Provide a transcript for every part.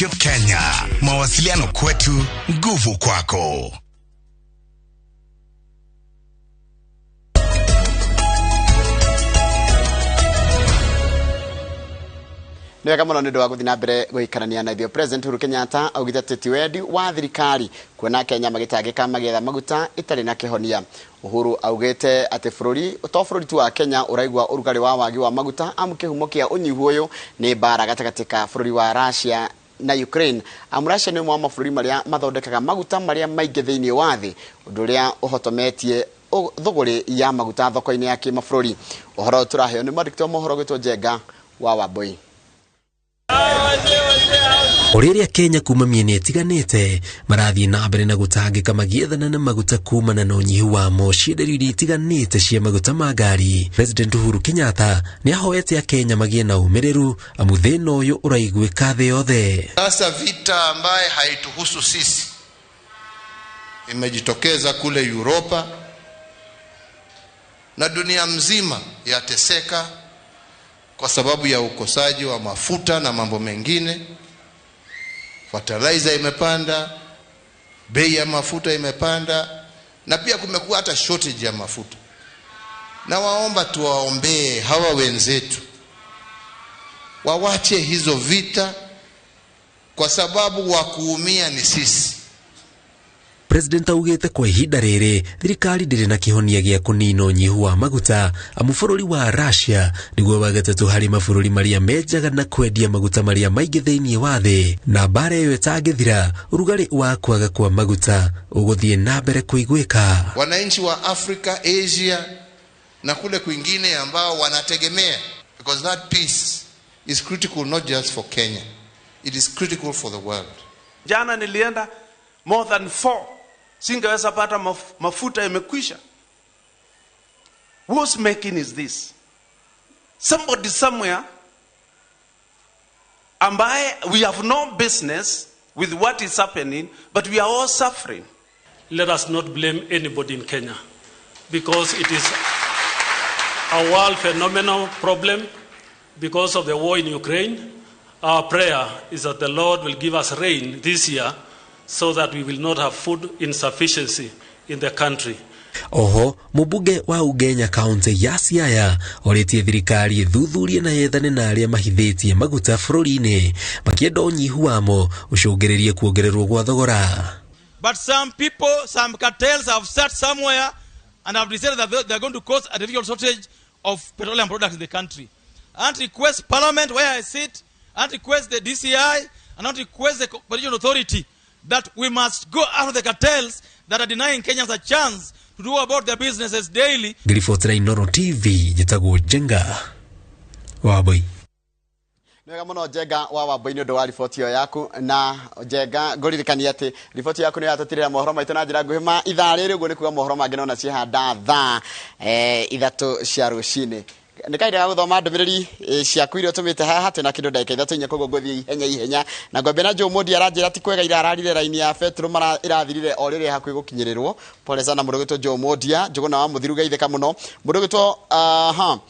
Kenya, mawasiliano kwetu, nguvu kwako. Nĩ wega mũno nĩ ũndũ wa gũthiĩ na mbere gũikarania na ithuĩ. President Uhuru Kenyatta augĩte atĩ ti wendi wa thirikari kuona Kenya magĩtangĩka magĩetha maguta ĩtarĩ na kĩhonia. Uhuru augĩte atĩ bũrũri to bũrũri tu wa Kenya ũraigua ũrugarĩ wa wagi wa maguta, amu kĩhumo kĩa ũnyihu ũyũ nĩ mbara gatagatĩ ka bũrũri wa Russia na Ukraine. Amu Russia nĩ ũmwe wa mabũrũri marĩa mathondekaga maguta marĩa maingĩ thĩinĩ wa thĩ, ũndũ ũrĩa ũhotometie thũgũrĩ ya maguta thoko-inĩ ya kĩmabũrũri. Ũhoro tũraheo nĩ mwandĩki wa mohoro gwĩtwo Njenga wa Wambui. Ũrĩa Kenya kuma mĩena ĩtiganĩte marathiĩ na mbere na gũtangĩka magĩethana na maguta kumana na ũnyihu wamo cienderio iria itiganĩte cia maguta ma ngari. President Uhuru Kenyatta nĩ ahoete Akenya magĩe na ũmĩrĩru amu thĩna ũyũ ũraiguĩka thĩ yothe. Sasa vita ambaye haituhusu sisi imejitokeza kule Europa na dunia mzima yateseka kwa sababu ya ukosaji wa mafuta na mambo mengine. Fertilizer imepanda, bei ya mafuta imepanda, na pia kumekuwa hata shortage ya mafuta. Na waomba tuwaombee hawa wenzetu wawache hizo vita, kwa sababu wa kuumia ni sisi. President augĩte kwa ihinda rĩrĩ thirikari ndĩrĩ na kĩhonia gĩa kũnina ũnyihu wa maguta, amu bũrũri wa Russia nĩguo wa gatatũ harĩ mabũrũri marĩa menjaga na kwendia maguta marĩa maingĩ thĩinĩ wa thĩ, na mbara ĩyo ĩtangĩthira ũrugarĩ wa kwaga kwa maguta ũgũthiĩ na mbere kũiguĩka. Wananchi wa Afrika, Asia na kule kwingine ambao wanategemea, because that peace is critical not just for Kenya, it is critical for the world. Jana nilienda more than 4, singeweza pata mafuta imekwisha. Whose making is this? Somebody somewhere ambaye we have no business with what is happening, but we are all suffering. Let us not blame anybody in Kenya, because it is a world phenomenal problem because of the war in Ukraine. Our prayer is that the Lord will give us rain this year so that we will not have food insufficiency in the country. Oho, mũmbunge wa Ugenya kaunti ya Siaya orĩtie thirikari ĩthuthurie na yethane na arĩa mahithĩtie maguta bũrũri-inĩ makĩenda ũnyihu wamo ũcũngĩrĩrie kuongererwo gwa thogora. But some people, some cartels have sat somewhere and have decided that they are going to cause artificial shortage of petroleum products in the country. And request Parliament where I sit, and request the DCI, and request the Competition Authority that we must go after the cartels that are denying Kenyans a chance to do about their businesses daily. Ngiribotera Inooro TV, njĩtagwo Njenga Wambui. Nĩ wega mũno Njenga wa Wambui nĩ ũndũ wa riboti ĩyo yaku. Na Njenga, ngũririkania atĩ riboti yaku nĩ yatũtirĩra mohoro maitũ na njĩra nguhĩ ma ithaa rĩrĩ, ũguo nĩ kuga mohoro mangĩ nona ciehanda thaa 3 cia rũcinĩ. Nĩ kahinda ga gũthoma ndũmĩrĩri ciaku iria ũtũmĩte haha, twĩna kĩndũ ndagĩka 3 inya, koguo ngũthiĩ ihenya ihenya. Na ngwambia na Joe Mondi aranjĩra ti kwega ira ararire raini ya Petro mara ĩrathirire o rĩrĩa hakuhĩ gũkinyĩrĩrwo. Pole sana mũndũ ũgwĩtwo Joe Mondia. Njũgũna wa Mũthiru geithĩka mũno. Mũndũ ũgwĩtwo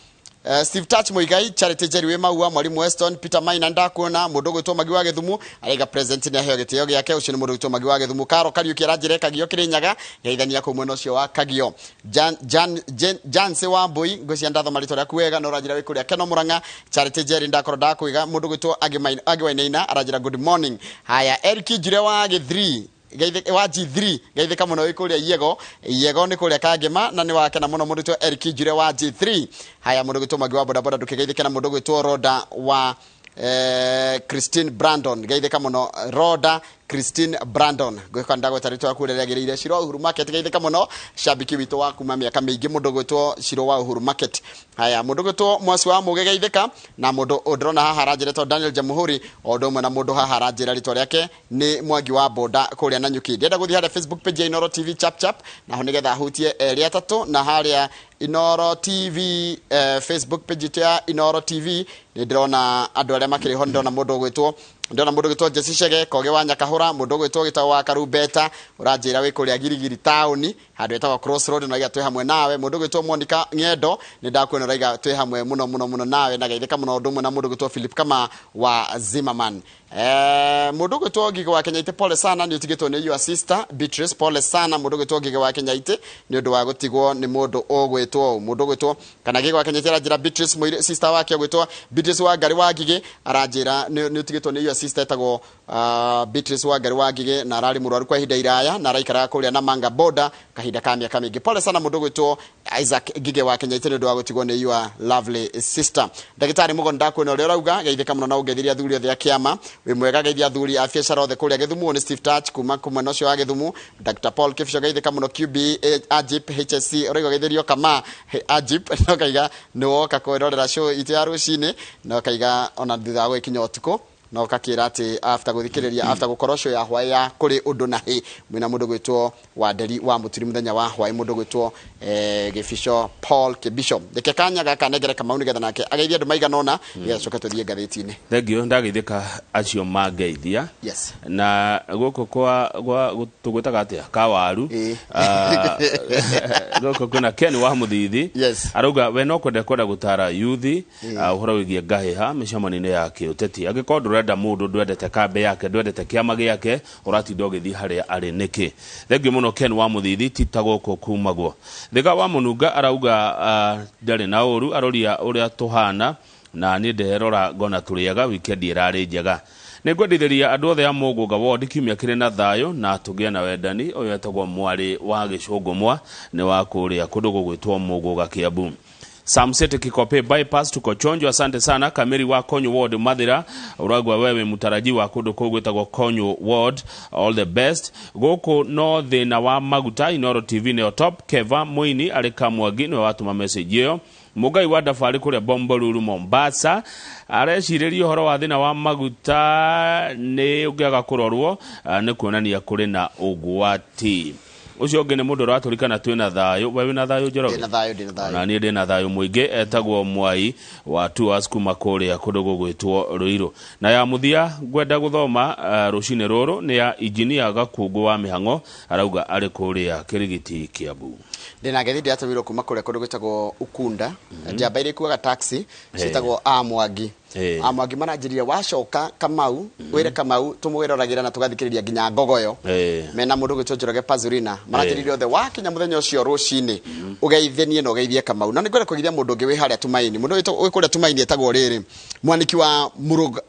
Steve Touch Muigai, Charity Jerry wĩ Maua, Mwalimu Weston, Peter Maina ndakuona, mũndũ ũgwĩtwo Magi wa Gĩthumu araiga president nĩ aheo gĩtĩo gĩake, ũcio nĩ mũndũ ũgwĩtwo Magi wa Gĩthumu. Karo Kariuki aranjĩra Kagio Kĩrĩnyaga, geithania kũu mwena ũcio wa Kagio. Janse wa Mbui, ngwĩciria ndathoma rĩtwa rĩaku wega, no ũranjĩra wĩ kũrĩa Keno Murang'a. Charity Jerry ndakorwo ndakũiga. Mũndũ ũgwĩtwo Agi Wainaina aranjĩra good morning. Haya, Eric Njure wa Gĩthiri, wa G3, geithĩka mũno wĩ kũrĩa Iego. Iego nĩ kũrĩa Kangema, na nĩ wakena mũno mũndũ ũgwĩtwo Eric Njure wa G3. Haya, mũndũ ũgwĩtwo Magi wa bodaboda ndũkĩgeithĩke na mũndũ ũgwĩtwo Roda wa Christine Brandon, geithĩka mũno Roda Christine Brandon, ngwĩka ndagweta rĩtwa rĩaku rĩrĩa rĩagĩrĩire. Ciro wa Uhuru Market, geithĩka mũno shabiki witũ wa kuma mĩaka mĩingĩ, mũndũ ũgwĩtwo Ciro wa Uhuru Market. Haya, mũndũ ũgwĩtwo Mwasi wa Mũgĩ, geithĩka na mũndũ ũndĩrona haha aranjĩra etwo Daniel Jamhuri, o ũndũ ũmwe na mũndũ haha aranjĩra rĩtwa rĩake nĩ Mwangi wa Boda kũrĩa Nanyuki. Ndĩrenda gũthiĩ harĩa Facebook page ya Inooro TV chap chap, naho nĩgetha hutie erĩ atatũ, na harĩa Inooro TV Facebook page itũ ya Inooro TV nĩ ndĩrona andũ arĩa makĩrĩ ho. Ndĩrona mũndũ ũgwĩtwo ndĩrona mũndũ ũgwĩtwo Jesse Chege Koge wa Nyakahũra, mũndũ ũgwĩtwo Gĩtaũ wa Karumbeta ũranjĩra wĩ kũrĩa Girigiri taũni handũ hetagwo Crossroad, na ũraiga twĩ hamwe nawe. Mũndũ ũgwĩtwo Monica Ng'endo nĩ ndakuona, ũraiga twĩ hamwe mũno mũno mũno nawe, na geithĩka mũno ũndũ ũmwe na mũndũ ũgwĩtwo Philip Kama wa Zimmerman. Mundu gwitwo Ngige wa Kenyaite, pole sana ni utigitwo ni your sister Beatrice. Pole sana mundu gwitwo Ngige wa Kenyaite ni undu wa gutigwo ni mundu ugwitwo mundu gwitwo kana Ngige wa Kenyaite aranjira Beatrice muire sister wake ugwitwo Beatrice wa Ngari wa Ngige aranjira ni utigitwo ni your sister etagwo Beatrice wa Ngari wa Ngige na arari murwaru kwa ihinda iraya na araikaraga kuria na Manga border kahinda ka miaka mingi. Pole sana mundu gwitwo Isaac Ngige wa Kenyaite ni undu wa gutigwo ni your lovely sister. Ndagitari Mugonda kwina uria urauga geithika muno na ungeithiria athuri othe a kiama wi mwega, geithia athuri a biacara othe kuria Githumu ni Steve Touch kuma kumwena ucio wa Githumu. Dr Paul Kibisho geithika muno QB Ajip HSC urauga geithirio kama Ajip no kaiga ni woka kwirorera show itu ya rucini no kaiga ona thutha wa gwikinya utuku no kakira ati after guthikiriria after gukorwo show ya hwaĩ ya kuri undu na hi mwina mundu gwitwo Wanderi wa Muturi muthenya wa hwaĩ mundu gwitwo Gibisho Paul Kibisho. Reke kanya gaka nengere Kamau nigetha nake ageithia andu maigana ona nigetha tuthie ngathĩti-inĩ. Thank you, ndageithĩka acio mangeithia. Yes. Na gũkũ kwa tũgwĩtaga atĩa kawaru gũkũ kwĩna Ken wa Mũthithi. Yes. Arauga we no kwenda gũtara yuthi ũhoro wĩgiĩ ngahĩha mĩcemanio-inĩ ya kĩũteti, angĩkorwo ndũrenda mũndũ ndwendete kambe yake ndwendete kĩama gĩake ũratinda ũgĩthiĩ harĩa arĩ nĩkĩ. Thank you mũno Ken wa Mũthithi, ti ta gũkũ kumagwo. Thika wa Mũnunga arauga ndarĩ na ũru, aroria ũrĩa tũhana na niĩ nderora ngona tũrĩaga weekend ĩrarĩ njega. Nĩngwendithĩria andũ othe a Mũgũnga ward kiumia kĩrĩ na thayũ na tũgĩe na wendani. Ũyũ etagwo mwarĩ wa Gĩcũngũmwa nĩ wa kũrĩa kũndũ gũgwĩtwo Mũgũga Kiambu. Samsete Kikope bypass tuko chonjo, asante sana. Kameri wa Konyo Ward Mathira uragwa wewe mutarajiwa kundu kugwitagwo Konyo Ward, all the best. Gũkũ no thĩna wa maguta Inoro TV nĩyo top. Keva Muini arĩ Kamwangi nĩwe watũma message ĩyo. Mũgai wa Dabarĩ kũrĩa Bombolulu Mombasa arecirĩria ũhoro wa thĩna wa maguta nĩ ũngĩaga kũrorwo nĩ kuonania kũrĩ na ũgwati. Ucio ũngĩ nĩ mũndũ ũratũrikana twĩna thayũ. We wĩna thayũ Njoroge? Ndĩna thayũ, ndĩna thayũ. Na niĩ ndĩna thayũ mũingĩ. Etagwo Mwai wa Tours kuma kũrĩa kũndũ gũgwĩtwo Ruiru. Na ya mũthia ngwenda gũthoma rũcinĩ rũrũ nĩ ya injinia Gakungu wa Mĩhang'o, arauga arĩ kũrĩa Kĩrigiti Kiambu. Ndĩna ngethi ndĩratũmirwo kuma kũrĩa kũndũ gwĩtagwo Ukunda. Njamba iria ikuaga taxi ciĩtagwo Amwangi. Amwangi maranjĩrire wacoka Kamau wĩre Kamau tũmwĩroragĩra na tũgathikĩrĩria nginya Ngogoyo mena mũndũ gwĩtwo Njoroge Pazurina maranjĩrire othe wakinya mũthenya ũcio rũcinĩ ũgeithanie na ũgeithie Kamau. Na nĩngwenda kũgeithia mũndũ ũngĩ wĩ harĩa Tumaini, mũndũ wĩ kũrĩa Tumaini etagwo rĩrĩ mwaniki wa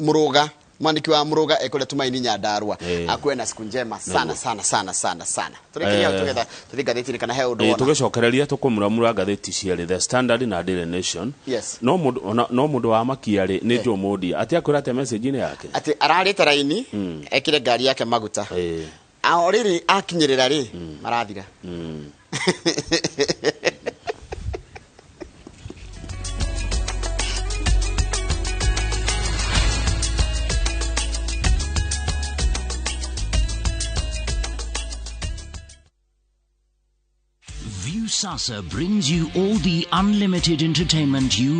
Mũrũga, mwaniki wa Mũrũga ekũrĩa Tumaini Nyandarua. Akuwe na siku njema sana sana sana sana sana. Tũrĩkĩria tũgetha tũthiĩ ngathĩti-inĩ kana he ũndũ wona. Tũgĩcokereria tũkũmuramura ngathĩti cierĩ The Standard na Daily Nation. Yes. No mũndũ wa makia rĩ nĩ Joe Mondia atĩ akwĩra atĩa message-inĩ yake atĩ ararĩte raini ekĩre ngari yake maguta o rĩrĩ akinyĩrĩra rĩ marathira. Viusasa brings you all the unlimited entertainment you